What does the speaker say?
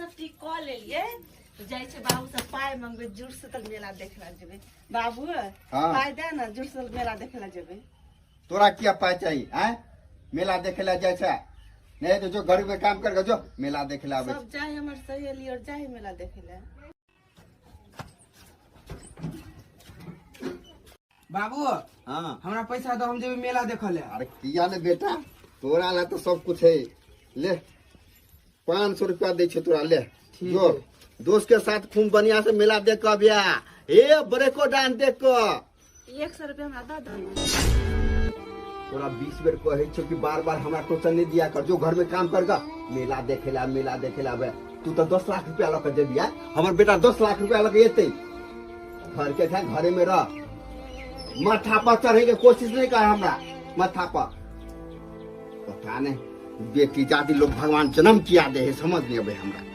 सब ठीक कऽ लेलियै। जाइ छै बाबू से पाइ मंगबै, जुड़शीतल मेला देखे ला जेबै। बाबू, हाँ। पाइ दे ने, जुड़शीतल मेला देखे ला जेबै। तोरा किया पाइ चाही? आँय, मेला देखे ला जाइ छै? नहीं तो जो घर में काम कर जो, मेला देखे ला आबै सब जाय, हमर सहेली और जाय मेला देखे ला। बाबू। हाँ। हमरा पैसा दो, हम जेबै मेला देखऽ ले। अरे किया ने बेटा, तोरा ला तो सब कुछ है। ले, 500 रुपया दै छै तोरा, ले। ठीक जो है। दोस्त के साथ खूब बढ़िया से मेला देख के अबिया, ए ब्रेको डांस देख के। 100 रुपया हमरा दऽ दे। तोरा 20 बेर कहै छौ कि बार बार हमरा टोचन नहीं दिया कर, जो घर में काम कर गा। मेला देखे ला, मेला देखे ला बे। तू तो 10 लाख रुपया लऽ के जेबी आय? हमर बेटा 10 लाख रुपया लऽ के एतै? घर के था, घरे में रह। माथा पर चढ़े के कोशिश नहीं कर हमरा माथा पर। पता नहीं बेटी जाति लोग भगवान जन्म किया दे है, समझ नहीं अबे हमरा।